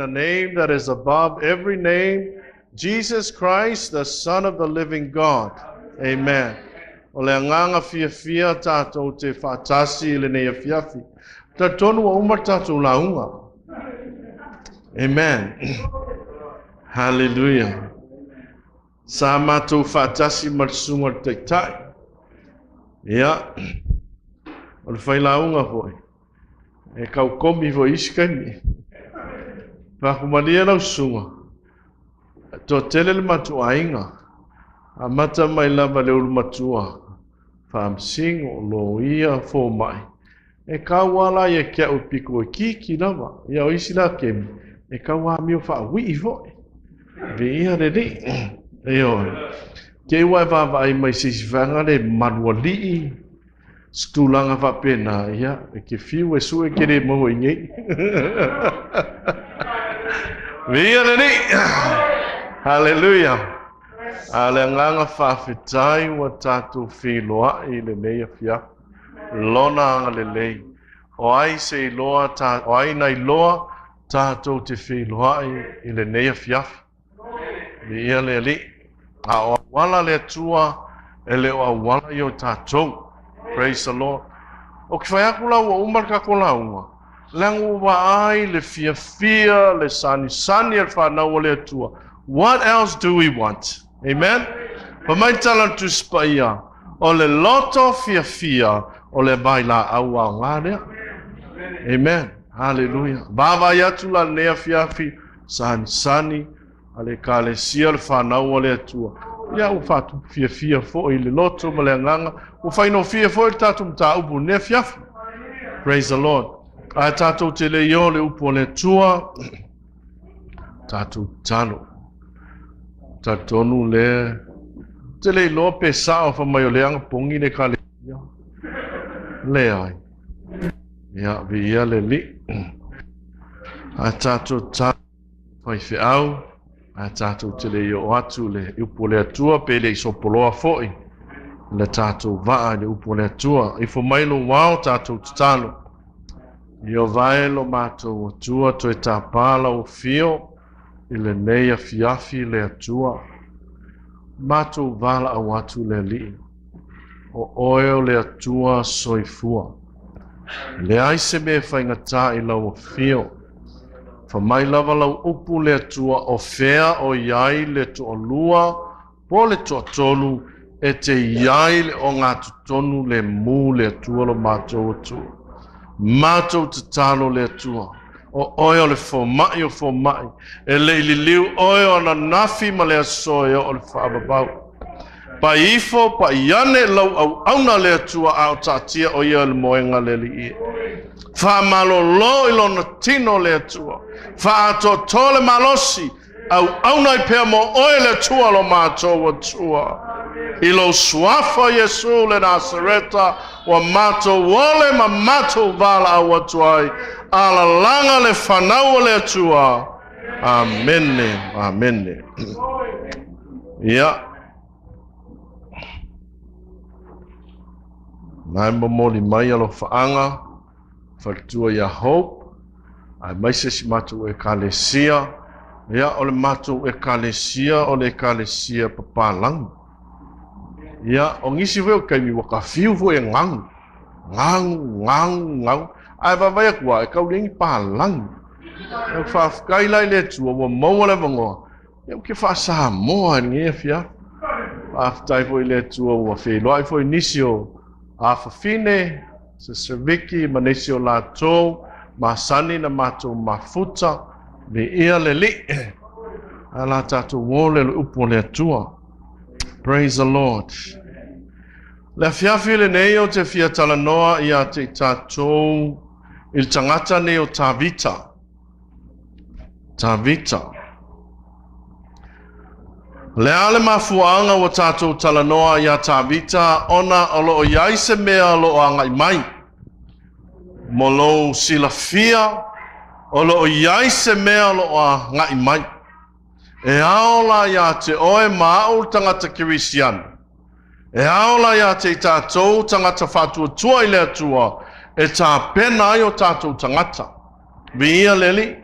name that is above every name, Jesus Christ, the Son of the living God. Amen. O le agaga fiafia tatou te faatasi i lenei afiafi. Talitonu ua uma le tatou lauga. Amen. Hallelujah. Sa matou faatasi ma le susuga o le Taitai. Ia, o le failauga foi, e kau komi foi isi kaimi. Faakumalia lau susuga, toatele le matou aiga, amata mai lava le ulu matua, faamasino, loia, fomai. E kau lava la ia te au e piko e kiki lava. Ia o isi la kemi, e kau amio faauii foi. Viia le Alii. Ioe. Te i ua e vaavaai mai se isi vaega le malualii, se tulaga faapena, ia, e te fiu e sue ke le maua i nei. Viia le Alii. Hallelujah. A le agaga faafetai ua tatou feiloai i lenei afiafi. Lona agalelei. O ai se iloa, ta, o ai na iloa tatou te feiloai i lenei afiafi. Viia le Alii. A o auala le Atua, e le o auala ia o tatou. Praise the Lord. O ke fai atu la ua uma le tatou lauga, leaga ua vaai le fiafia, le sanisani a le fanau a le Atua. What else do we want? Amen? Fai mai le tala a le Tusi Paia, o le loto fiafia o le vailaau aoga lea. Amen. Hallelujah. Vaavaai atu la lenei afiafi, sanisani a le Ekalesia, le fanau a le Atua. Ia ua faatupu fiafia foi le loto ma le agaga, ua faigofie foi le tatou mataupu i lenei afiafi. Praise the Lord. Ae tatou te le i o le upu a le Atua, tatou tatalo. Talitonu le te le iloa pe sao fa mai o le aga pongi le Ekalesia. Leai. Ia, viia le Alii. Ae tatou tatalo faifeau, ae tatou te le i oo atu le upu o le Atua pe le i sopoloa foi le tatou vaa i le upu o le Atua. Ifo mai lou ao tatou tatalo. Ieova e lo matou Atua, toe tapa lau afio i lenei afiafi le Atua. Matou valaau atu le Alii, o oe o le Atua soifua. E leai se mea e faigata i lau afio. Fa mai lava lau upu le Atua o fea o i ai le toalua po le toatolu e te i ai le ogatotonu le mu le Atua lo matou Atua. Matou tatalo le Atua, o oe o le fomai o fomai, e le i liliu oe o ananafi ma le aso e oo le faavavau. Pai ifo, pai ane lau auauna le Atua a o taatia o ia le moega le Alii e. Faamalolo i lona tino le Atua. Faaatoatoa le malosi, Auauna ai pea mo oe le Atua lo matou Atua. I lou suafa Iesu le Nasareta, ua matou ole ma matou valaau atu ai, alalaga le fanau o le Atua. Amene, amene. Ia. Nai momoli mai alofaaga. Faletua ia Hope, aemaise si matou Ekalesia. Ia, o le matou Ekalesia o le Ekalesia papalagi. Ia, o nisi foi o taimi ua kafiu foi e gagu. Gagu, gagu, gagu. Ae vaavaai atu lava, e tau leai ni palagi. Ia, faafetai la i le Atua ua maua le avanoa. Ia, ou te faa-Samoa i lenei afiafi. Faafetai foi i le Atua ua feiloai foi nisi o afafine, Sister Vicky ma nisi o latou masani na matou mafuta, viia le Alii. A la tatou ole le upu o le Atua. Praise the Lord. Le afiafi lenei ou te fia talanoa ia te i tatou i le tagata nei o Tavita. Tavita. O le a le mafuaaga ua tatou talanoa iā Tavita ona o lo o i ai se mea o lo o agai mai. Mo lou silafia, o lo o i ai se mea o lo o agai mai. E ao la iā te oe ma a'u le tagata Kerisiano. E ao la iā te i tatou tagata faatuatua i le Atua e tapena ai o tatou tagata. Viia le Alii.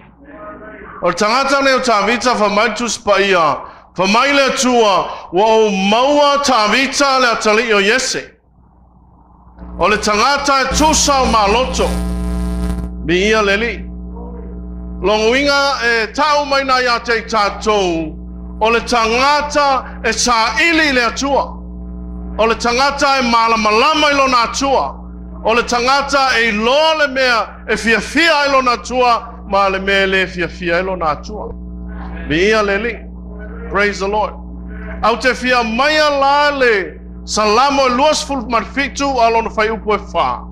O le tagata lenei o Tavita fai mai le Tusi Paia, fai mai le Atua, ua ou maua Tavita le atalii o Iese. O le tagata e tusa o ma loto. Viia le Alii. Lona uiga e tau mai nei ia te i tatou, o le tagata e saili i le Atua. O le tagata e malamalama i lona Atua. O le tagata e iloa le mea e fiafia ai lona Atua ma le mea e le fiafia ai lona Atua. Viia le Alii. Praise the Lord. Ou te fia aumaia la le Salamo e 27 a lona fuaiupu e 4.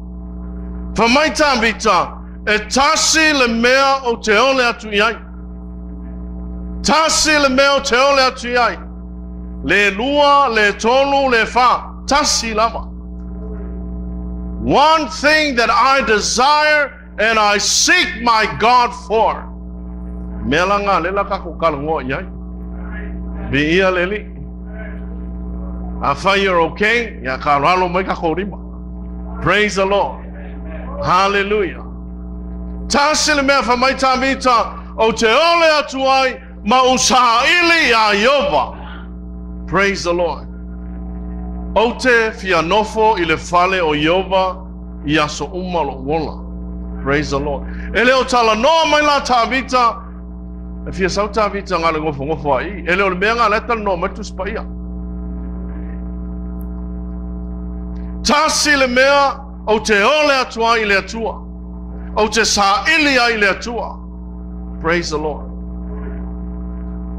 Fai mai Tavita, e tasi le mea ou te ole atu i ai. Tasi le mea ou te ole atu i ai. Le lua, le tolu, le fa. Tasi lava. One thing that I desire and I seek my God for. Mea la ngā lela ka ko kalagoa i ai. Viia le Alii. Afai you're okay, ia ka ralo mai ka kōrima. Praise the Lord. Hallelujah. Tasi le mea fai mai Tavita, ou te ole atu ai ma ou saili iā Ieova. Praise the Lord. Ou te fia nofo i le fale o Ieova i aso uma o lo'u ola. Praise the Lord. E le o talanoa mai la Tavita, e fia sau Tavita ngā le ngofongofo a i. E le o le mea ngā le talanoa mai Tusi Paia. Tasi le mea ou te ole atu ai i le Atua. Ou te saili ai i le Atua. Praise the Lord.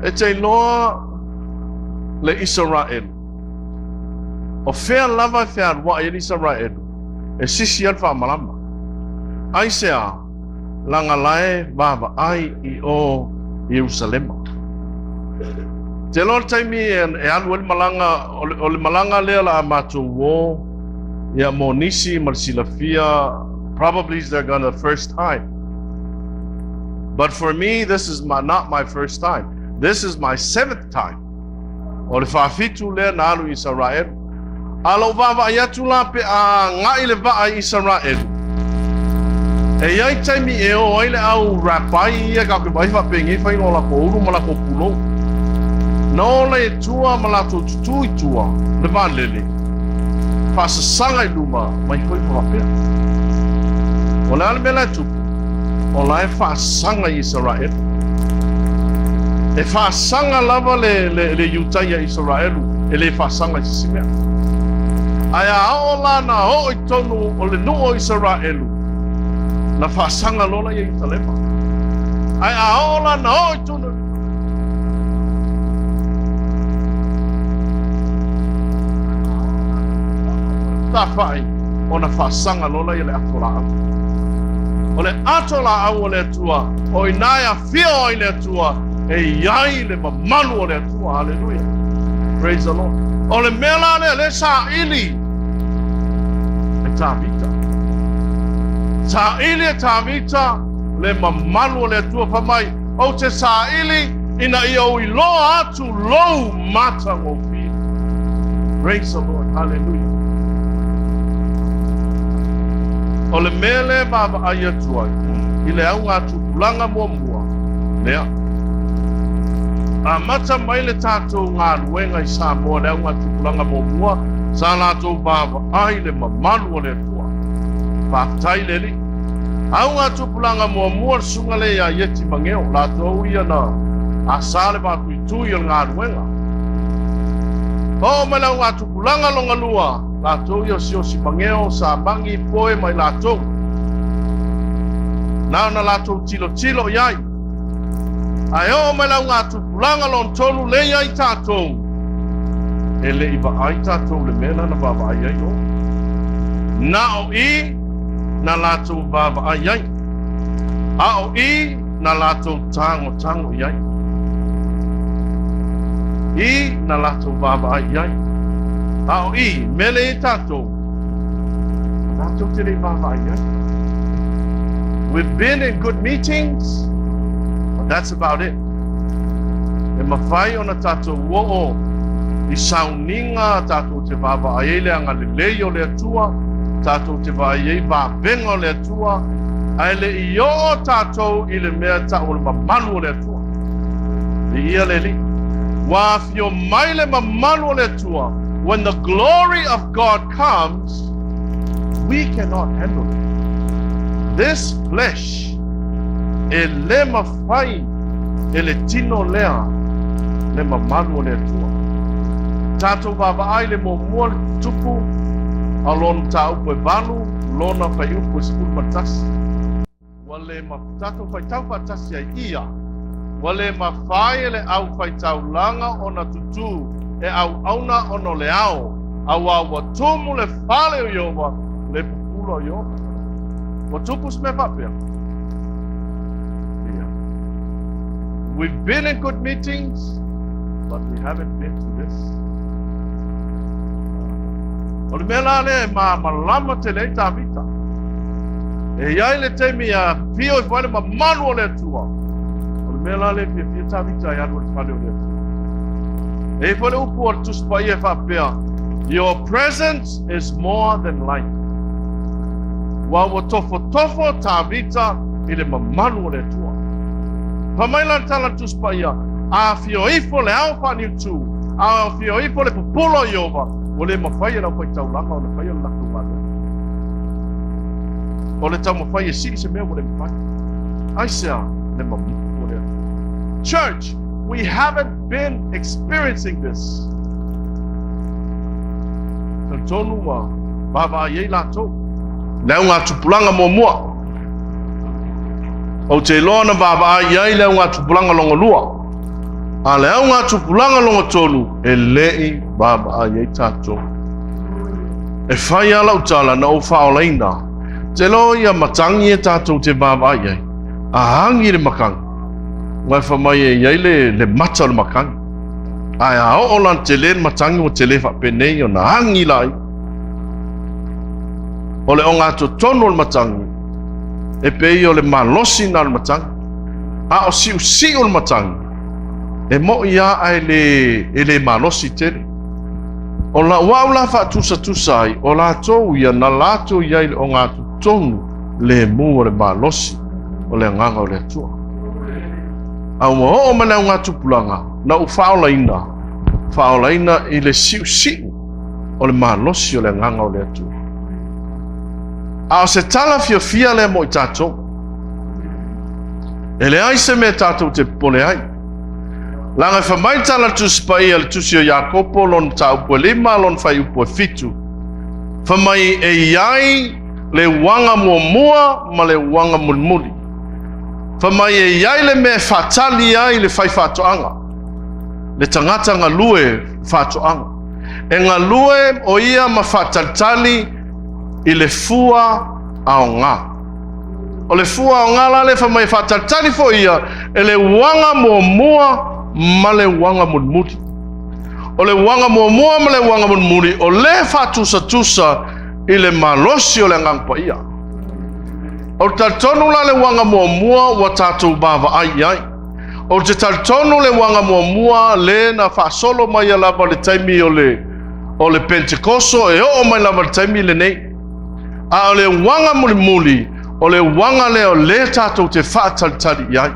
E te iloa le Isaraelu. O fea lava e fealuai ai le Isaraelu, e sisi ai le faamalama. Aisea, leaga la e vaavaai i o Ierusalema. Te iloa le taimi e alu ai le malaga, o le malaga lea la a matou o, ia mo nisi ma le silafia, probably they're gonna first time. But for me, this is not my first time. This is my seventh time. O le faafitu lea na alu i Isaraelu. A lou vaavaai atu la pe a agai le vaa i Isaraelu. E i ai taimi e o ai le au rapai ia ka ke vaai faapenei faiga o latou ulu ma latou pulou. Na o laia i tua ma latou tutū i tua le vaalele, faasasaga i luma ma ifo ifo faapea. O le a le mea la e tupu? O la e faasaga i Isaraelu. E faasaga lava le Iutai ia Isaraelu, e le faasaga i se isi mea. Ae a oo la na oo i totonu o le nuu o Isaraelu, na faasaga loa la ia Ierusalema. Ae a oo la na oo i totonu tafai, ona faasaga loa la ia le ato laau. O le ato laau o le Atua, o i ina e afio ai le Atua, e i ai le mamalu o le Atua. Haleluia. Praise the Lord. O le mea la lea, le saili e Tavita. Saili e Tavita le mamalu o le Atua fai mai, ou te saili ina ia ou iloa atu lou matagofie. Praise the Lord. Hallelujah. O le mea lea e vaavaai atu ai i le augatupulaga muamua lea. Amata mai le tatou galuega i Samoa le augatupulaga muamua sa latou vaavaai le mamalu o le Atua. Faafetai le Alii. Augatupulaga muamua le susuga lea ia Ieti Mageo, latou ia na asa le vatuitui o le galuega. Oo mai le augatupulaga longa lua, latou ia o Siosi Mageo, sa magi poe mai latou. Na ona latou tilotilo i ai. Ae oo mai le augatupulaga lona tolu lea i ai tatou, e le i vaai tatou le mea la na vaavaai ai o. Na o i na latou vaavaai ai. A o i na latou tagotago i ai. I na latou vaavaai i ai. A o i, mea lea i tatou, tatou te le i vaavaai i ai. We've been in good meetings, but that's about it. E mafai ona tatou oo i sauniga tatou te vaavaai ai le agalelei o le Atua, tatou te vaai ai vavega o le Atua, Ae le i oo tatou i le mea tau o le mamalu o le Atua. Viia le Alii. Ua afio mai le mamalu o le Atua. When the glory of God comes, we cannot handle it. This flesh, e le mafai e le tino lea le mamalu o le Atua. Tatou vaavaai le muamua le tupu a lona mataupu e 8, lona fuaiupu e 11. Ua le tatou faitau faatasi ai ia, ua le mafai e le aufaitaulaga ona tutū e auauna ona o le ao, auā ua tumu le fale o Ieova, le pupula o Ieova. Ua tupu se mea faapea? Ia. We've been in good meetings, but we haven't been to this. O le mea la lea e malamalama tele ai Tavita. E i ai le taimi e afio ifo ai le mamalu o le Atua. O le mea la lea e fiafia Tavita e alu i le fale o le Atua. E i ai foi le upu a le Tusi Paia e faapea, Your presence is more than life. Ua ua tofotofo Tavita i le mamalu o le Atua. Fai mai la le tala a le Tusi Paia, A afio ifo le ao faaniutu, a afio ifo le pupula o Ieova, ua le mafai e le aufaitaulaga ona faia le latou galuega. O le taumafai e sii se mea ua le mafai. Aisea le mamalu o le Atua? Church, we haven't been experiencing this. Talitonu ua vaavaai ai latou. Le augatupulaga muamua. Ou te iloa na vaavaai i ai le augatupulaga longa lua. A le augatupulaga longa tolu, e le i vaavaai ai tatou. E fai lava lau tala na ou faaolaina. Te iloa ia matagi e tatou te vaavaai i ai. A agi le matagi, aua e fai mai e i ai le, le mata o le matagi. Ae a oo la tele le matagi ua tele faapenei ona agi laia. O le ogatotonu o le matagi, e pei o le malosi na o le matagi. A o siusiu o le matagi, e mo'i lava ae le, e le malosi tele. O lau au la faatusatusa ai, o latou ia na latou i ai le ogatotonu lemu o le malosi o le Agaga o le Atua. A ua oo mai le augatupulaga, na ou faaolaina, faaolaina i le siusiu o le malosi o le Agaga o le Atua. A o se tala fiafia lea mo i tatou. E leai se mea tatou te popole ai. Leaga e fai mai le tala Tusi Paia le Tusi o Iakopo lona mataupu e 5 lona fuaiupu e 7. Fai mai e i ai le uaga muamua ma le uaga mulimuli. Fai mai e i ai le mea e faatali ai le faifaatoaga, le tagata galue faatoaga. E galue o ia ma faatalitali i le fua aoga. O le fua aoga la lea fai mai e faatalitali foi ia e le uaga muamua ma le uaga mulimuli. O le uaga muamua ma le uaga mulimuli o lea faatusatusa i le malosi o le Agaga Paia. O le talitonu la le uaga muamua ua tatou vaavaai i ai. Ou te talitonu le uaga muamua le na faasolo mai lava le taimi o le o le Pentekoso e oo mai lava le taimi lenei. A o le uaga mulimuli, o le uaga lea o lea tatou te faatalitali i ai.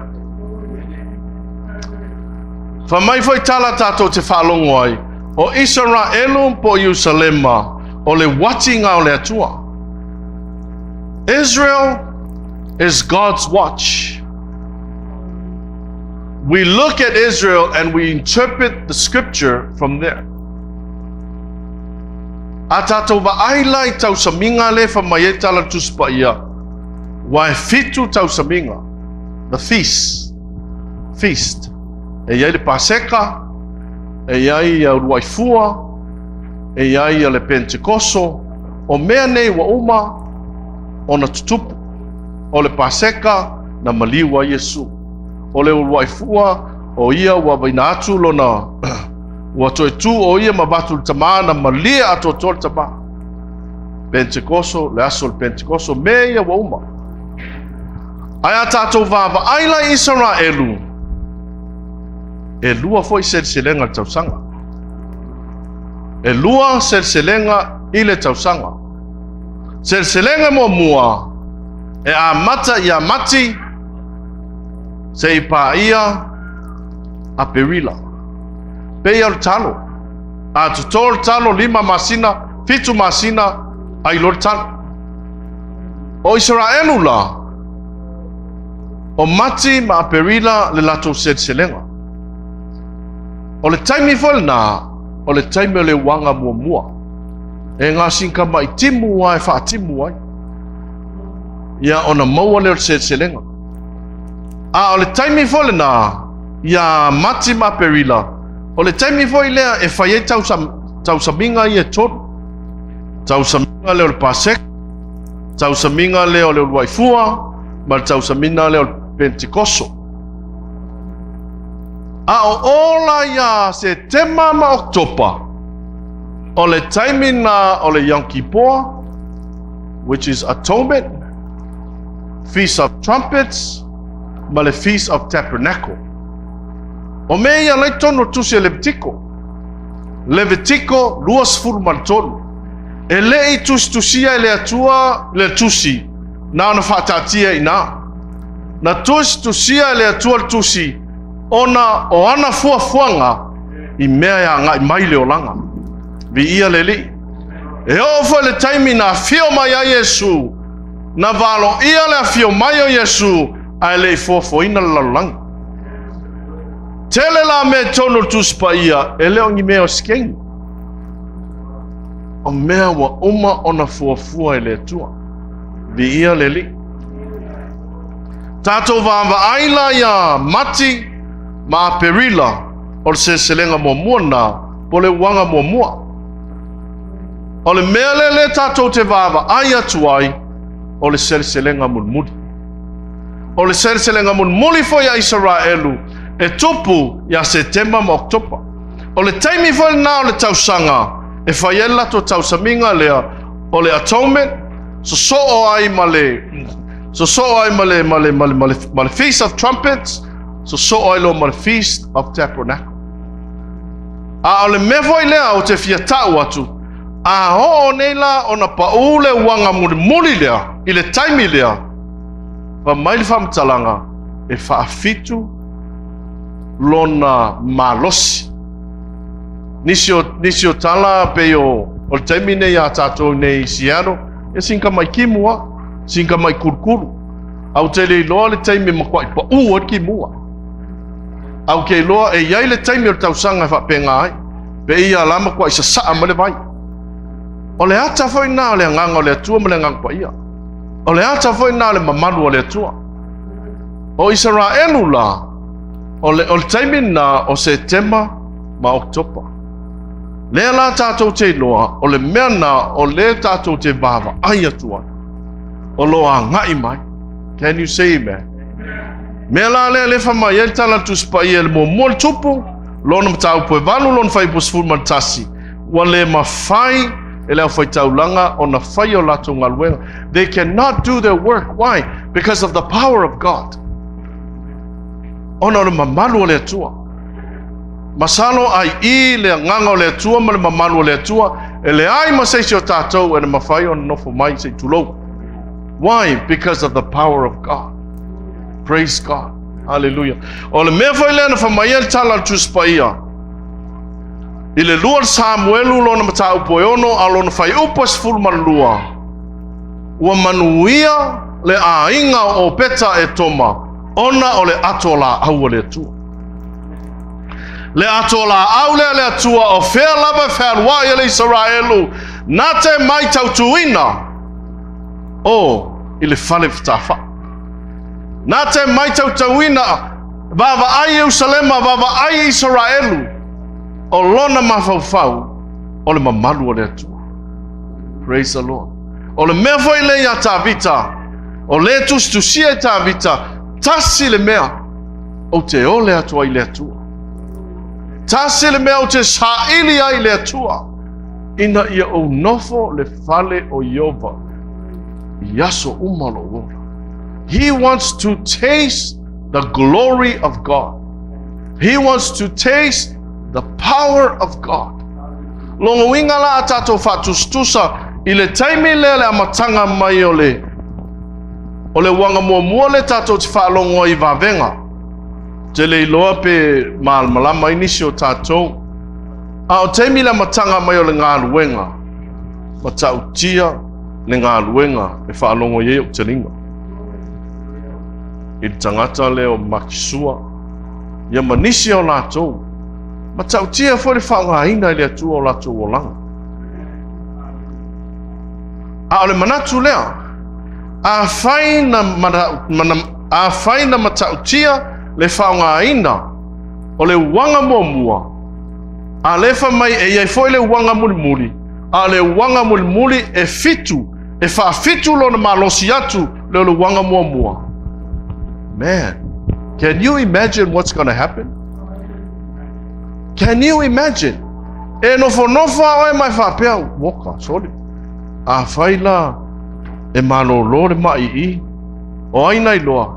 Fai mai foi tala tatou te faalogo ai, o Isaraelu po o Ierusalema, o le uati o le Atua. Israel is God's watch. We look at Israel and we interpret the scripture from there. A tatou vaai la i tausamiga le fai mai ai tala Tusi Paia, ua e 7 tausamiga, the feast, feast. E i ai le Paseka, e i ai ia uluai fua, e i ai ia le Pentekoso, o mea nei ua uma ona tutupu. O le Paseka na maliu ai Iesu. O le uluai fua, o ia ua vaina atu lona ua toe tu o ia ma avatu le tamā na malie atoatoa le tamā. Pentekoso, le aso o le Pentekoso, mea ia ua uma. Ae a tatou vaavaai la i Isaraelu, e 2 foi seleselega i le tausaga. E 2 seleselega i le tausaga. Seleselega muamua, E amata ia Mati seia paia Aperila. Pei o le talo. A toto le talo 5 masina, 7 masina, ai loa le talo. O Isaraelu la, o Mati ma Aperila le latou seleselega. O le taimi foi lena, o le taimi o le uaga muamua. E gasikama'i timu lava e faatimu ai. Ia ona maua lea o le seleselega. A o le taimi foi lena, ia Mati ma Aperila, o le taimi foi lea e fai ai tausamiga ia e 3. Tausamiga lea o le Paseka, tausamiga lea o le uluai fua, ma le tausamiga lea o le Pentekoso. A o ola ia Setema ma Oketopa, o le taimi na o le Yom Kippur, which is Atonement, Feast of Trumpets, ma le Feast of Tabernacle. O mea ia la i totonu o le tusi a Levitiko. Levitiko 23. E le i tusitusia e le Atua le tusi, na ona faataatia i ina. Na tusitusia e le Atua le tusi, ona o ana fuafuaga i mea e agai mai le olaga. Viia le Alii. E oo foi le taimi na afio mai ai Iesu, na valoia le afio mai o Iesu, ae le i fuafuaina le lalolagi. Tele la mea i totonu o le Tusi Paia, e le o ni mea o se kegi. O mea ua uma ona fuafua e le Atua. Viia le Alii. Tatou vaavaai la ia Mati ma Aperila o le seleselega muamua lena, po o le uaga muamua. O le mea lea lea tatou te vaavaai atu ai, o le seleselega mulimuli. O le seleselega mulimuli foi a Isaraelu e tupu ia Setema ma Oketopa. O le taimi foi lena o le tausaga e fai ai le latou tausamiga lea o le Atonement, sosoo ai ma le sosoo ai ma le ma le ma le ma le, ma le Feast of Trumpets, sosoo ai loa ma le Feast of Tabernacle. A o le mea foi lea ou te fia ta'u atu, a oo nei la ona pa'u le uaga mulimuli lea i le taimi lea, fai mai le faamatalaga e faafitu lona malosi. Nisi o tala pei o le taimi nei a tatou nei i Seattle, e sina kama'i kimu a, sina kama'i kulukulu. Ae ou te le iloa le taimi e matua'i pa'u ai le kimua. Ae ou te iloa e i ai le taimi o le tausaga e faapena ai, pe ia la matua'i sasa'a mai le vai. O le ata foi lena o le agaga o le Atua ma le Agaga Paia. O le ata foi lena o le mamalu o le Atua. O Isaraelu la, o le taimi lena o Setema ma Oketopa. Lea la tatou te iloa, o le mea lena o lea tatou te vaavaai atu ai. O lo o agai mai. Can you say amen? Mea la lea le fai mai ai le tala a le Tusi Paia i le muamua le tupu, lona mataupu e 8, lona fuaiupu 11, ua le mafai e le aufaitaulaga ona fai o latou galuega. They cannot do their work. Why? Because of the power of God. Ona o le mamalu o le Atua. Masalo ai i le agaga o le Atua ma le mamalu o le Atua, e leai ma se isi o tatou e na mafai ona nofo mai se i tulou. Why? Because of the power of God. Praise God. Hallelujah. O le mea foi lea na fai mai ai le tala a le Tusi Paia, i le 2 Samuelu lona mataupu e 6 a lona fuaiupu e 12, ua manuia le aiga o Opeta e Toma, ona o le ato laau a le Atua. Le ato laau lea a le Atua, o fea lava e fealuai e le Isaraelu, na te mai tautuina o i le fale fetafa'i. Na te mai tautauina vaavaai Ierusalema, vaavaai Isaraelu, o lona mafaufau o le mamalu o le Atua. Praise the Lord. O le mea foi lea ia Tavita, o le tusitusia i Tavita, tasi le mea ou te ole atu ai i le Atua. Tasi le mea ou te saili ai i le Atua, ina ia ou nofo le fale o Ieova i aso uma o lou ola. He wants to taste the glory of God. He wants to taste the power of God. Lona uiga la a tatou faatusatusa i le taimi lea le amataga mai o le O le uaga muamua lea tatou te faalogo ai i vavega. Ou te le iloa pe malamalama ai nisi o tatou. A o taimi i le amataga mai o le galuega, matautia le galuega e faalogo i ai ou taliga. I le tagata lea o Makisua, ia ma nisi o latou, matautia foi le faaaogaina e le Atua o latou olaga. A o le manatu lea, afai na, mana, afai na matautia le faaaogaina o le uaga muamua, a lea fai mai e i ai foi le uaga mulimuli, a o le uaga mulimuli e fitu, e faafitu lona malosi atu le o le uaga muamua. Man, can you imagine what's going to happen? Can you imagine? E nofonofo a oe mai faapea, woka, soli. Afai la e malōlō le maʻi i, o ai na iloa,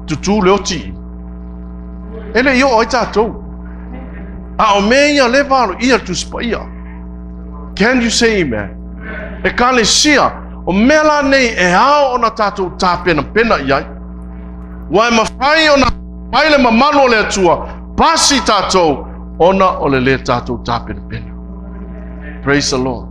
tutū le oti i. E le i oo ai tatou. A o mea ia lea ua aloaia le Tusi Paia. Can you say amen? Ekalesia, o mea la nei e ao ona tatou tapenapena i ai. Ua e mafai ona mai le mamalu o le Atua, pasi tatou ona o le lē tatou tapenapena. Praise the Lord.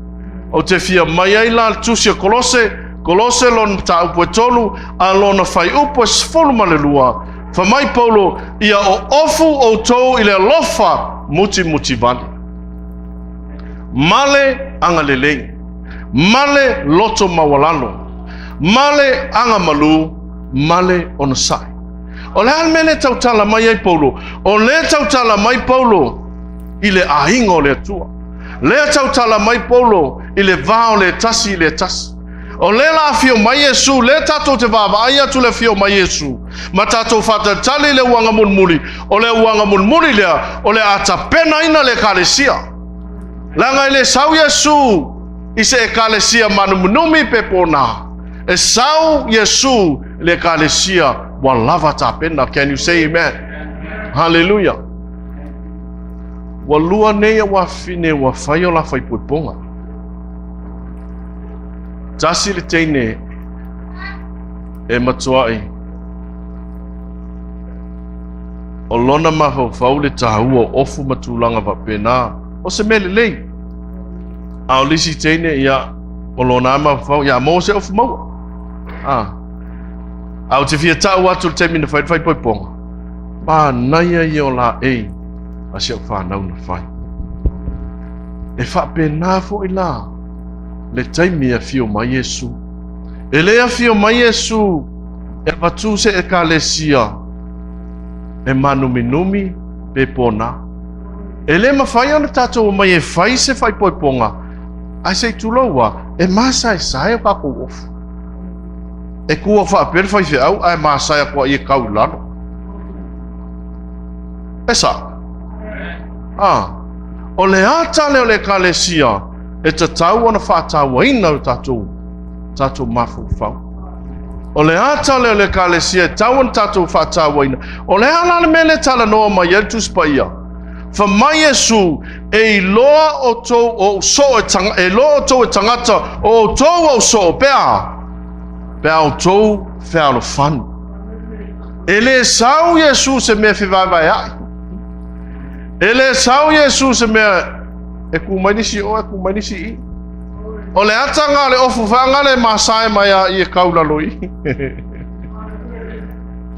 Ou te fia mai ai la le tusi o Kolose, Kolose lona mataupu e 3, a lona fuaiupu e 12, fai mai Paulo, ia oofu outou i le alofa mutimutivale, ma le agalelei, ma le loto maualalo, ma le agamalu, ma le onosai. O le a le mea lea tautala mai ai Paulo? O lea tautala mai Paulo i le aiga o le Atua. Lea tautala mai Paulo i le va o le tasi i le tasi. O lea la afio mai Iesu, lea tatou te vaavaai atu le afio mai Iesu, ma tatou faatalitali i le uaga mulimuli, o le uaga mulimuli lea, o le a tapenaina le ekalesia. Leaga e le sau Iesu i se ekalesia manumunumi pe pona. E sau Iesu i le ekalesia ua lava tapena. Can you say amen? Hallelujah. Ua lua nei au afafine ua fai o la faaipoipoga. Tasi le teine e matuai o lona mafaufau le taua o ofu ma tulaga faapena, o se mea lelei. A o le isi teine, ia, o lona mafaufau, ia maua se ofu maua. A, a ou te fia tau atu le taimi na fai le faaipoipoga, manaia ia o laei a si au fanau na fai. E faapena foi la le taimi e afio mai Iesu. E le afio mai Iesu e avatu se ekalesia e manuminumi pe pona. E le mafai ona tatou omai e fai se faaipoipoga, ae se i tulou a, e masaesae o tatou ofu. E kua faapea le faifeau ae masae atu ai e kau i lalo. E sao? Ah, o le ata lea o le ekalesia e tatau ona faatauaina o tatou tatou mafaufau. O le ata lea o le ekalesia e tatau ona tatou faatauaina. O le a la le mea lea talanoa mai ai le Tusi Paia? Fai mai Iesu, e iloa outou o soo e tanga, e iloa outou e tagata o outou ou soo pe a? Pe a outou fealofani. E le sau Iesu se mea fevaevaeaʻi. E le sau Iesu se mea e ku mai nisi o e ku mai nisi i. O le ataga o le ofu whaangale masae mai a i e kaulalo i.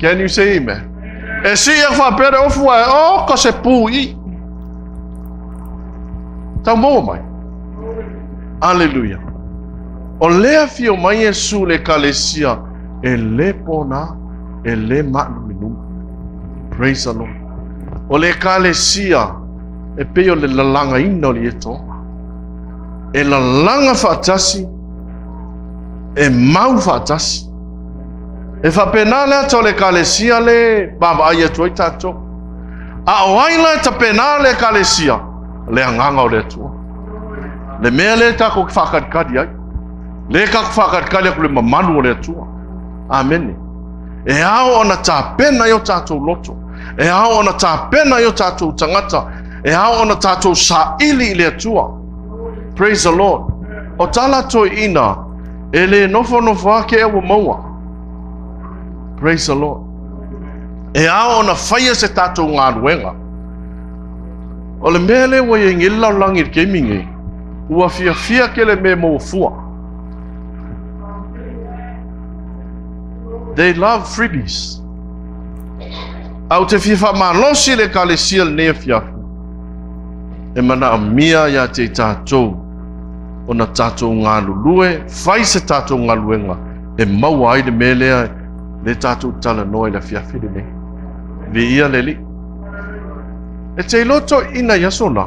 Can you say amen? E si ia whapea le ofu ai, o ka se pū i. Tau maua mai. Aleluia. O lea fio mai Iesu le ekalesia e le pona, e le maanuminumi. Praise the Lord. O le ekalesia e pei o le lalagaina o le ietoga. E lalaga faatasi, e mau faatasi. E faapena le ata o le ekalesia le vaavaai atu ai tatou. A o ai la e tapena le ekalesia? Le agaga o le Atua. Le mea lea tatou te faakalikali ai. Le tatou faakalikali atu le mamalu o le Atua. Amene. E ao ona tapena i o tatou loto. E ao ona tapena i o tatou tagata. E ao ona tatou saili i le Atua. Praise the Lord. O tala toeaina, e le nofonofo lava ke ua maua. Praise the Lord. E ao ona faia se tatou galuega. O le mea lea ua iai nei le lalolagi i le taimi nei, ua fiafia tele mea maua fua. They love freebies. A ou te fia faamalosi le Ekalesia i lenei afiafi, e manaomia ia te i tatou ona tatou galulue, fai se tatou galuega e maua ai le mea lea le tatou talanoa i le afiafi lenei. Viia le Alii. E te iloa toeaiina i aso la,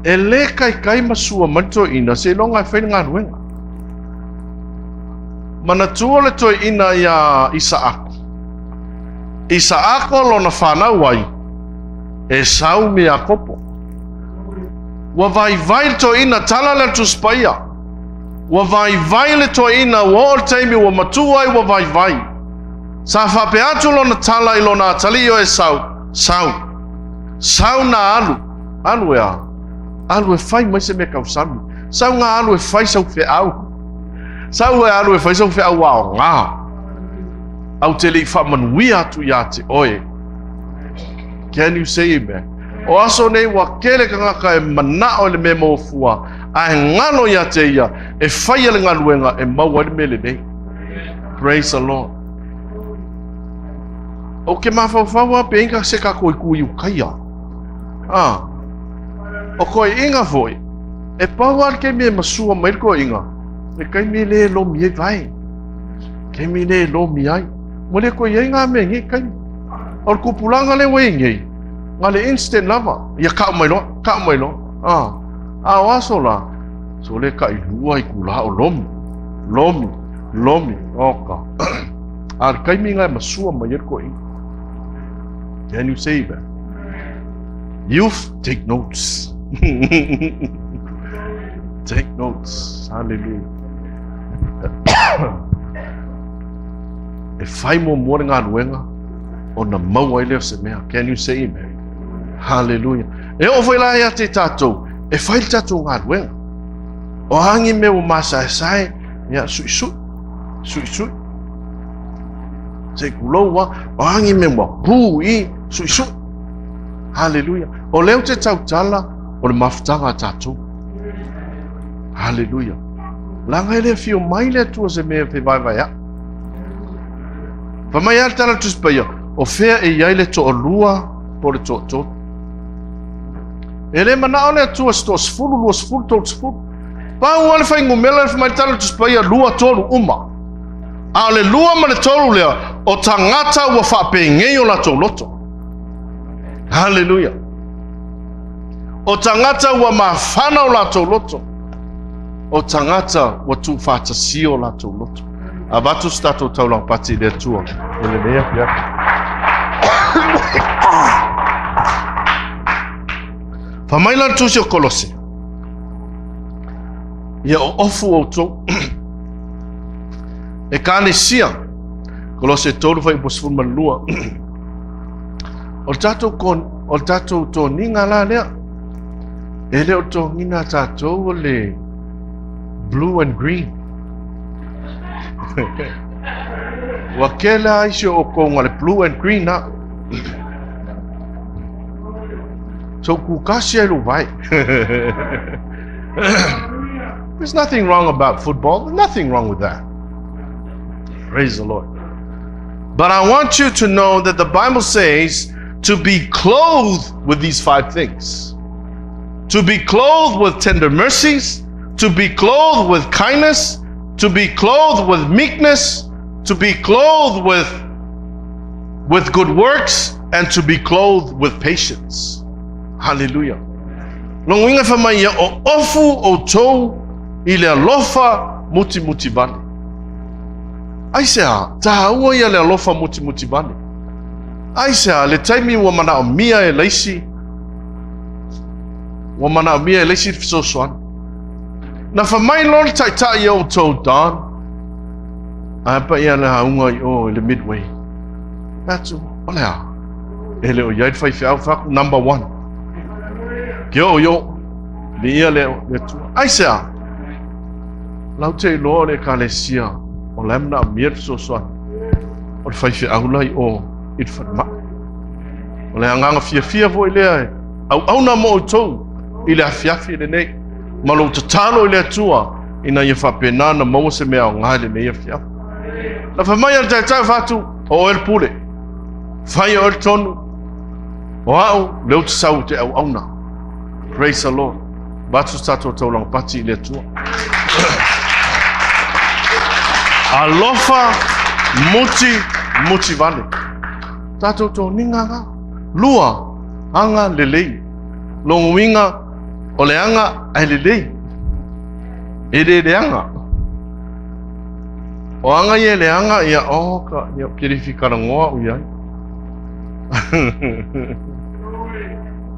e le kaikai ma sua mai le toeaina seiloga e fai le galuega. Manatua le toeaina iā Isaako. Isaako lona fanau ai, Esau me Iakopo. Ua vaivai le toeaina, tala lea le Tusi Paia. Ua vaivai le toeaina, ua oo le taimi ua matua ai ua vaivai. Sa faapea atu lona tala i lona atalii o Esau, Sau, sau na alu, alu e a? Alu e fai mai se mea tausami. Sau na alu e fai sau feau. Sau e alu e fai sau feau aoga. Au te le i faamanuia atu ia te oe. Can you say amen? O aso nei ua tele tagata e manao i le mea maua fua, ae galo ia te ia e faia le galuega e maua ai le mea lelei. Praise the Lord. Ou te mafaufau lava pe inga se tatou itu i ukaia. Ah, o toeaiina foi, e pau lava le taimi e masua mai le toeaiina, le taimi lea e lomi ai vae. Taimi lea e lomi ai. Ua le toe i ai ngā mea i nei taimi. O le tupulaga lea ua i ai nei, na le instant lava, ia kau mai loa, kau mai loa. Ah, a o aso la, so le kai lua itulā o lomi, lomi, lomi, oka. A le taimi lena e masua mai ai le toeaina. Can you say that? Youth, take notes. Take notes. Hallelujah. E whai muamua le galuega ona maua ai lea o se mea. Can you say amen? Hallelujah. E oo foi la ia te tatou, e fai le tatou galuega. O a ni mea ua masaesae, ia suisui, suisui. Se i tulou lava, o a ni mea ua pu i, suisui. Hallelujah. O lea ou te tautala, o le mafutaga a tatou. Hallelujah. Leaga e le afio mai le Atua se mea e fevaevaea'i. Fai mai lava le tala a le Tusi Paia, o fea e i ai le toalua po o le toatolu. E le manao le Atua se toasefulu, luasefulu, tolusefulu. Pau lava le fuainumera le fai mai le tala a le Tusi Paia, lua, tolu, uma. A o le lua ma le tolu lea, o tagata ua faapenei o latou loto. Haleluia. O tagata ua mafana o latou loto. O tagata ua tuufaatasia o latou loto. Avatu se tatou taulaga pati i le Atua i lenei afiafi. Fai mai la le tusi o Kolose, Ia oofu outou Ekalesia, Kolose 3 fuaiupu 12. O le tatou, o le tatou toniga la lea, e le o togina tatou o le blue and green. Ua tele lava isi o outou na le blue and green na. So kukasi ai lou vae. There's nothing wrong about football. There's nothing wrong with that. Praise the Lord. But I want you to know that the Bible says to be clothed with these five things. To be clothed with tender mercies, to be clothed with kindness, to be clothed with meekness, to be clothed with, with good works, and to be clothed with patience. Hallelujah. Lona uiga fai mai ia, oofu outou i le alofa mutimutivale. Aisea, taua ia le alofa mutimutivale. Aisea, le taimi ua manaomia e le isi, ua manaomia e le isi le fesoasoani. Na fai mai loa le taitai ia outou, Don, ae pa ia le auga i o i le Midway. Fai atu, o le a? E le o i ai le faifeau, fai atu, number one. Ke oo i o, viia le Atua. Aisea, latou te iloa o le Ekalesia, o la e manaomia le fesoasoani. O le faifeau la i o i le falemai. O le agaga fiafia foi lea e auauna mo outou i le afiafi lenei. Ma lou tatalo i le Atua ina ia faapena na maua se mea aoga i lenei afiafi. Na fai mai a le taitai fai atu, o oe le pule. Fai e oe le tonu. O au, lea ou te sau ou te auauna. Praise the Lord. Avatu se tatou taulaga pati i le Atua. Alofa muti muti vale. Tatou toniga ga. Lua, aga lelei. Lona uiga o le aga ae lelei. E le leaga. O aga ia e leaga, ia, oh, ka, ia, kerifi karagoa au iai.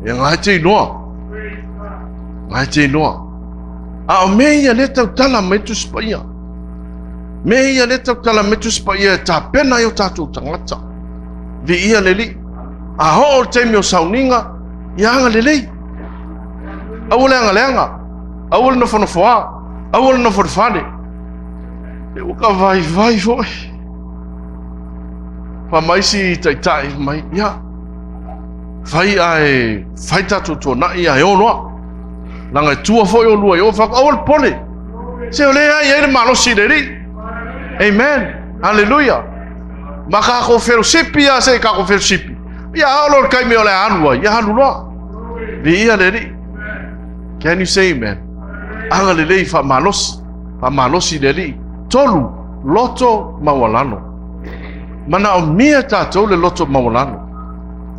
Ia ngai te iloa. Ngai te iloa. A o mea ia le tautala mai Tusi Paia. Mea ia le tautala mai Tusi Paia e tapena ai o tatou tagata. Viia le Alii. A oo le taimi o sauniga, ia aga lelei. Aua le agaleaga. Aua le nofonofoā. Aua le nofo i le fale. E ua ka vaivai foi. Fai mai isi taitai mai, ia, fai ae fai tatou tuanai ae o loa. Leaga e tua foi olua i o, fai atu, aua le popole. Se o lea e i ai le malosi i le Alii. Amen. Hallelujah. Ma kākou felosipi a se i kākou felosipi. Ia a oo loa i le taimi o le a alu ai, ia alu loa. Viia le Alii. Can you say amen? Aga lelei faamalosi, faamalosi i le Alii. Tolu, loto maualalo. Manaomia tatou le loto maualalo.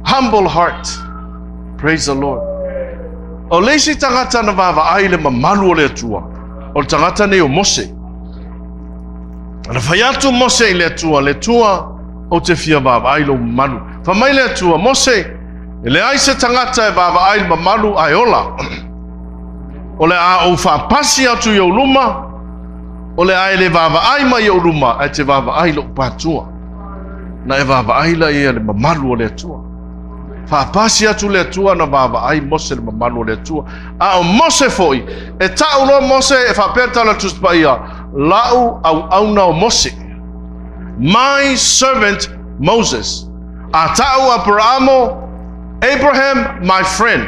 Humble heart. Praise the Lord. O le isi tagata na vaavaai i le mamalu o le Atua, o le tagata nei o Mose. Na fai atu Mose i le Atua, le Atua, ou te fia vaavaai i lou mamalu. Fai mai le Atua, Mose, e leai se tagata e vaavaai i le mamalu ae ola. O le a ou faapasi atu i ou luma, o le a e le vaavaai mai i ou luma, ae te vaavaai i lou patua. Na e vaavaai laia i le mamalu o le Atua. Faapasi atu le Atua na vaavaai Mose le mamalu o le Atua. A o Mose foi, e tau loa Mose e faapea le tala a le Tusi Paia, lau auauna o Mose. My servant Moses. A tau Aperamo, Abraham, my friend.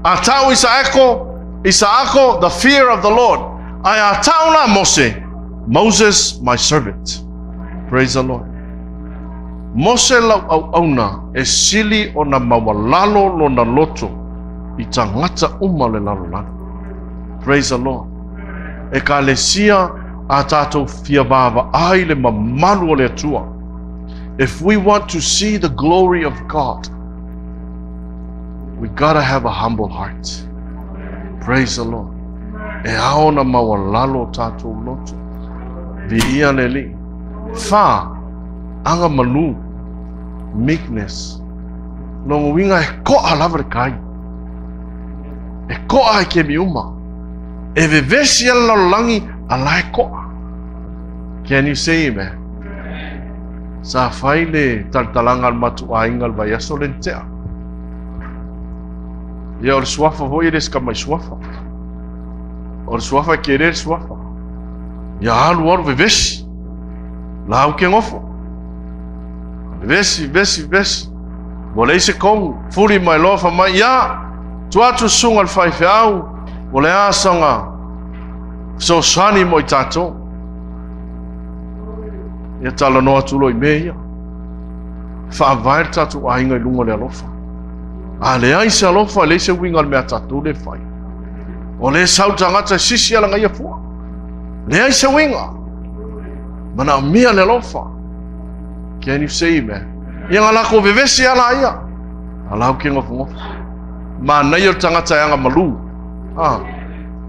A tau Isaako, Isaako, the fear of the Lord. Ae a tau la Mose, Moses, my servant. Praise the Lord. Mose lau auauna e sili ona maualalo lona loto i tagata uma o le lalolagi. Praise the Lord. Ekalesia a tatou fia vaavaai i le mamalu o le Atua. If we want to see the glory of God, we gotta have a humble heart. Praise the Lord. E ao ona maualalo o tatou loto. Viia le Alii. Fa, aga malu. Meekness. Lona uiga e koa lava le kai. E koa i kemi uma. E vevesi a le lalolagi a la e koa. Can you say amen? Sa fai le talatalaga a le matou aiga i le vaiaso lea na tea. Ia o le suafa foi e le se tamai suafa. O le suafa e kele le suafa. Ia alu alu vevesi. Lau ke gofo. Vevesi, vevesi, vevesi. Ua leai se kogu. Fuli mai loa fai mai, ia, tuu atu susuga i le faifeau, ua le a saga fesoasoani mo i tatou. Ia talanoa atu loa i mea ia. Faavae le tatou aiga i luga o le alofa. A leai se alofa, e leai se uiga o le mea a tatou lea e fai. O lea e sau le tagata e sisi ala gaia fua. Leai se uiga. Manaomia le alofa. Can you say amen? Ia nga lako vevesi ala ia. A lau ke ngofongofo. Manaia o le tagata e aga malu. Ah.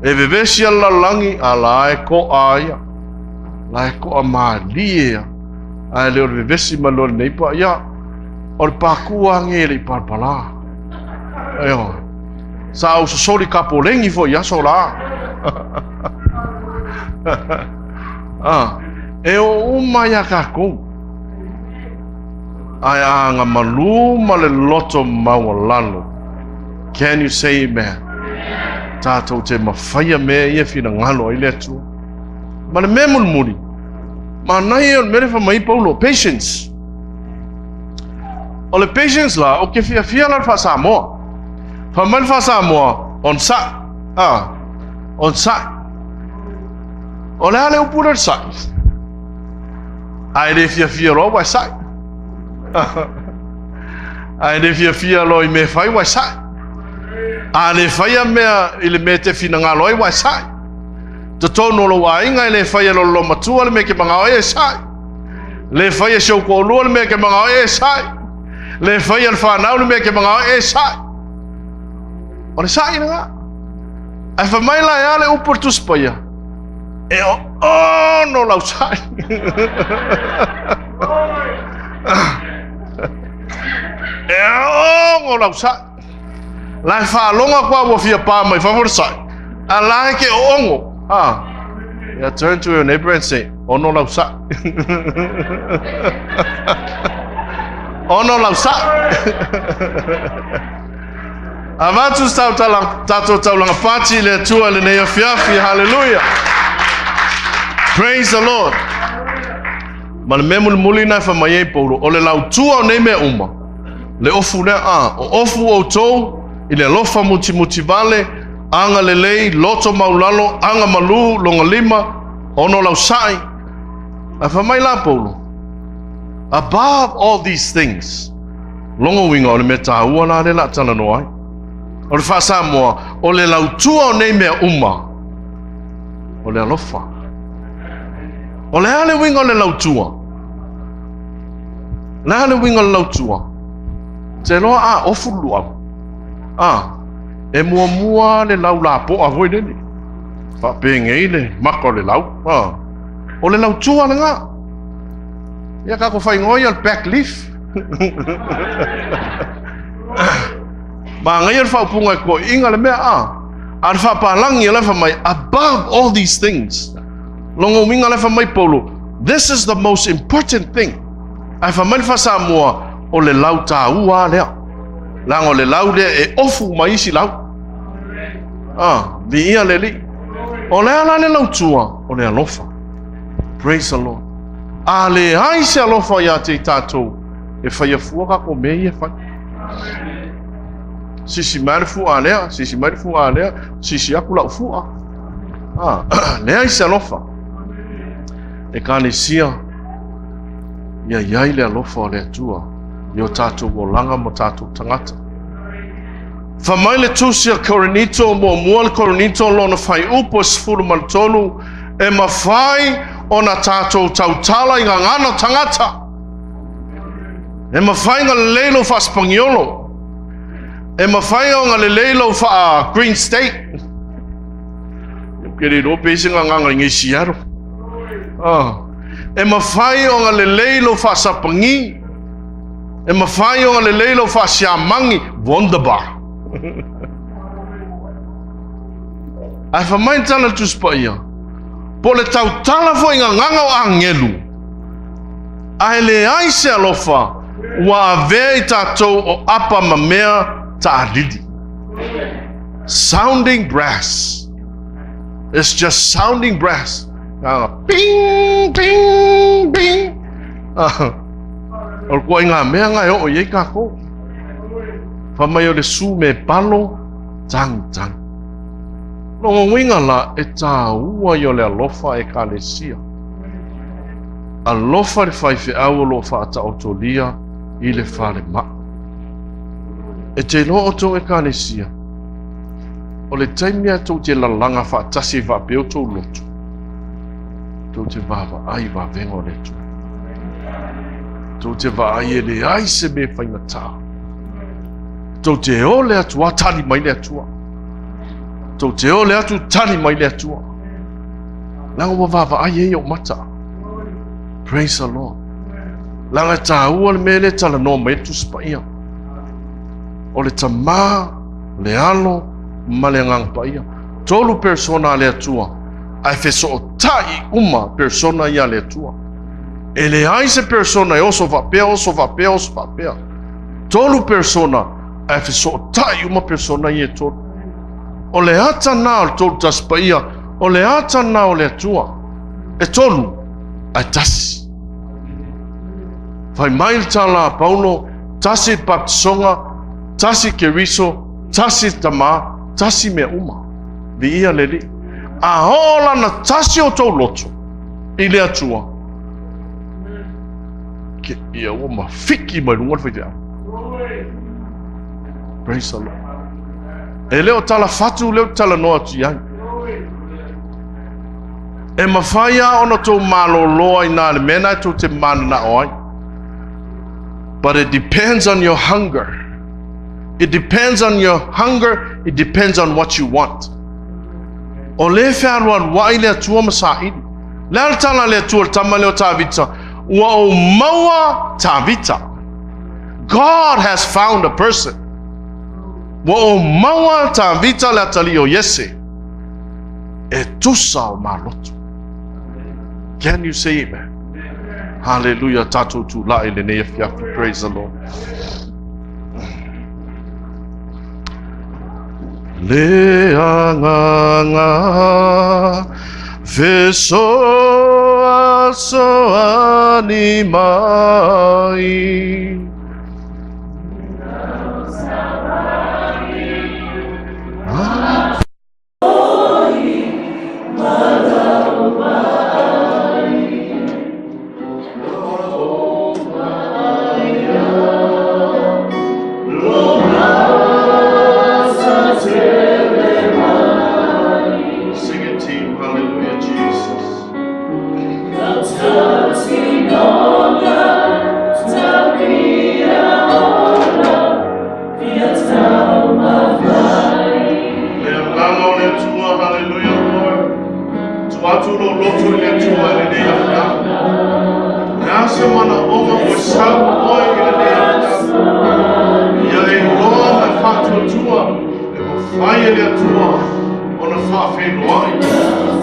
E vevesi ala lalolagi, a la e koa ia. La e koa malie ia. Ae le o le vevesi mai loa lenei pa, ia, o le pākū a nge le i palapala. Ioe. Sa ou sosoli kapolegi foi i aso la. Ah, e oo uma iā kākou. Ae a aga malū ma le loto maualalo. Can you say amen? Tātou te mafaia mea ia finagalo ai le Atua. Ma le mea mulimuli, manaia o le mea lea fai mai Paulo, patience. O le patience la, ou te fiafia la i le faa-Samoa. Fai mai le faa-Samoa, onosai. Ah, onosai. O le a le upu lea o le sai? A e le fiafia loa ua e sai. A e le fiafia loa i mea e fai ua e sai. A le faia mea i le mea e te finagalo ai ua e sai. Totonu o lou aiga e le faia e lou loomatua le mea e te magao ai e sai. Le faia e si ou toalua le mea e te magao ai e sai. Le faia e le fanau le mea e te magao ai e sai. O le sai lena. Ae fai mai la e a le upu a le Tusi Paia? E oono lau sai. E oogo lau sai. La e faalogo atu lava ua fia pa mai fafo le sai. A la e ke oogo. Ah. Yeah, turn to your neighbor and say, ono lau sai. Ono lau sai. Avatu se tatou taulaga pati i le Atua i lenei afiafi. Hallelujah. Praise the Lord. Ma le mea mulimuli na e fai mai ai Paulo, o le lautua o nei mea uma, le ofu lea, a, o ofu outou i le alofa mutimuti vale, aga lelei, loto maulalo, aga malū, loga lima, ono lausaʻi. Ae fai mai la Paulo, above all these things, Lona uiga o le mea taua la lea o le a talanoa ai. O le faa-Samoa, o le lautua o nei mea uma, o le alofa. O le a le uiga o le lautua? O le a le uiga o le lautua? Te iloa a ofu le luau. A, e muamua le lau lapoa foi lele. Faapenei le maka o le lau. A, o le lautua lena. Ia tatou faaigoa ia o le back leaf. Manaia le faaupuga e toeaiina le mea a. A le faapalagi o la e fai mai, above all these things. Lona uiga la e fai mai Paulo, this is the most important thing. Ae fai mai le faa-Samoa, o le lau taua lava lea. Leaga o le lau lea e ofu mai isi lau. Ah, viia le Alii. O le a la le lautua? O le alofa. Praise the Lord. A leai se alofa ia te i tatou, e faia fua tatou mea ia e fai. Sisi mai le fua lea, sisi mai le fua lea, sisi atu lau fua. Ah, leai se alofa. Ekalesia, ia i ai le alofa o le Atua i o tatou olaga ma tatou tagata. Fai mai le Tusi a Korinito, muamua le Korinito lona fuaiupu e 13, e mafai ona tatou tautala i gagana tagata. E mafai ona lelei lou faa-Sipaniolo. E mafai ona lelei lou faa-Green State. Ou te le iloa pe i ai se gagana i nei Seattle. Ah. E mafai ona lelei lou faa-Sapani. E mafai ona lelei lou faa-Siamani. Wunderbar. Ae fai mai le tala a le Tusi Paia, po o le tautala foi i gagana o agelu, ae leai se alofa, ua avea i tatou o apa ma mea taalili. Sounding brass. It's just sounding brass. Ping, ping, ping. O le ituaiga mea lena e oo i ai tatou. Fai mai o le su me palo, tagitagi. Lona uiga la, e taua ia o le alofa Ekalesia. Alofa le faifeau o lo o faataotolia i le falemai. E te iloa outou Ekalesia, o le taimi lava tou te lalaga faatasi ai faapea outou loto, tou te vaavaai i vavega o le Atua. Tou te vaai e leai se mea e faigata. Tou te o le Atua, tali mai le Atua. Tou te o le atu, tali mai le Atua. Leaga ua vaavaai ai ou mata. Praise the Lord. Leaga e taua le mea lea e talanoa mai ai le Tusi Paia. O le Tama, le Alo, ma le Agaga Paia. Tolu persona a le Atua, ae fesootai uma persona ia a le Atua. E leai se persona e oso faapea, oso faapea, oso faapea. Tolu persona, ae fesootai uma persona ia e tolu. O le ata na o le Tolu Tasi Paia, o le ata na o le Atua. E tolu, ae tasi. Fai mai le tala a Paulo, Tasi le papatisoga, tasi Keriso, tasi le Tamā, tasi mea uma. Viia le Alii. A oo la ina tasi o outou loto i le Atua, ke ia ua mafiki mai luga le faifeau. Praise the Lord. E le o talafatu lea ou te talanoa atu i ai. E mafai lava ona outou malolo ai i na le mea lena e tou te mananao ai. But it depends on your hunger. It depends on your hunger. It depends on what you want. O lea e fealualuai le Atua ma saili. Le a le tala a le Atua i le tama lea o Tavita? Ua ou maua Tavita. God has found a person. Ua ou maua Tavita le atalii o Iese. E tusa o ma loto. Can you say amen? Hallelujah. Tatou tulai i lenei afiafi. Praise the Lord. Le agaga fesoasoani mai. Sing it, team. Hallelujah, Jesus. Le agaga o le Atua, hallelujah, Lord. Tuu atu lou loto i le Atua i lenei afiafi. O le a se manaoga ua sau oe i lenei afiafi? Ia e iloa ma e faatuatua e mafai e le Atua ona faafeiloai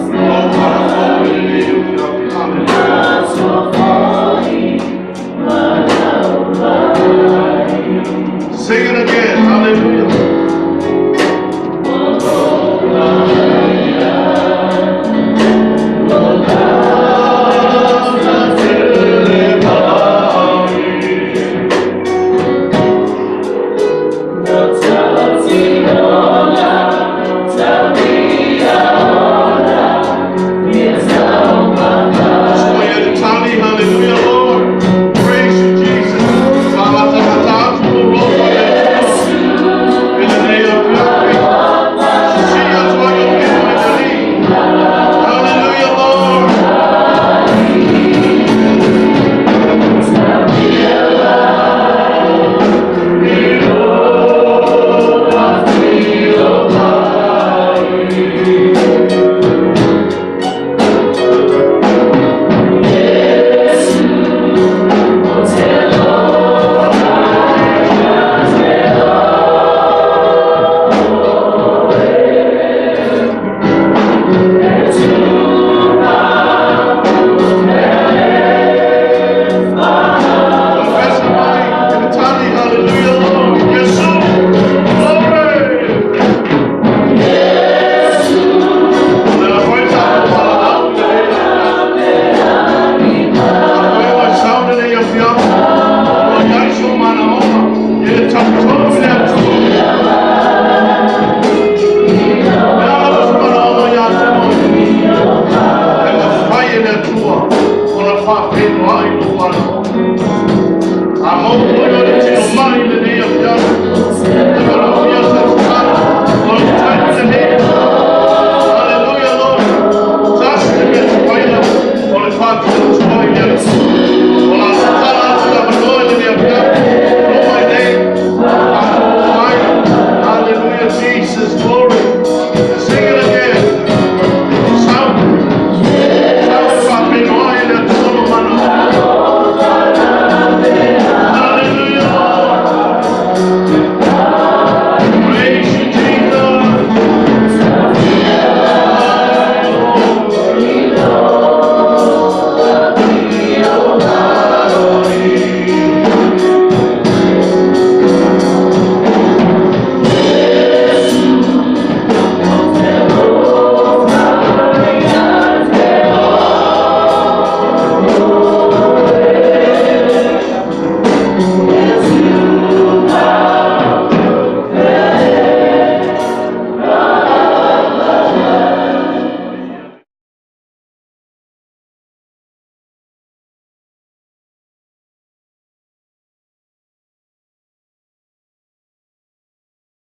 lou manaoga i lenei afiafi. Hallelujah. Sing it again. Hallelujah. Hallelujah, Lord. Praise you, Jesus. Fa'amatamata atu lou loto i le Atua i lenei afiafi. Sisii atu ai ou lima i le Alii. Hallelujah, Lord.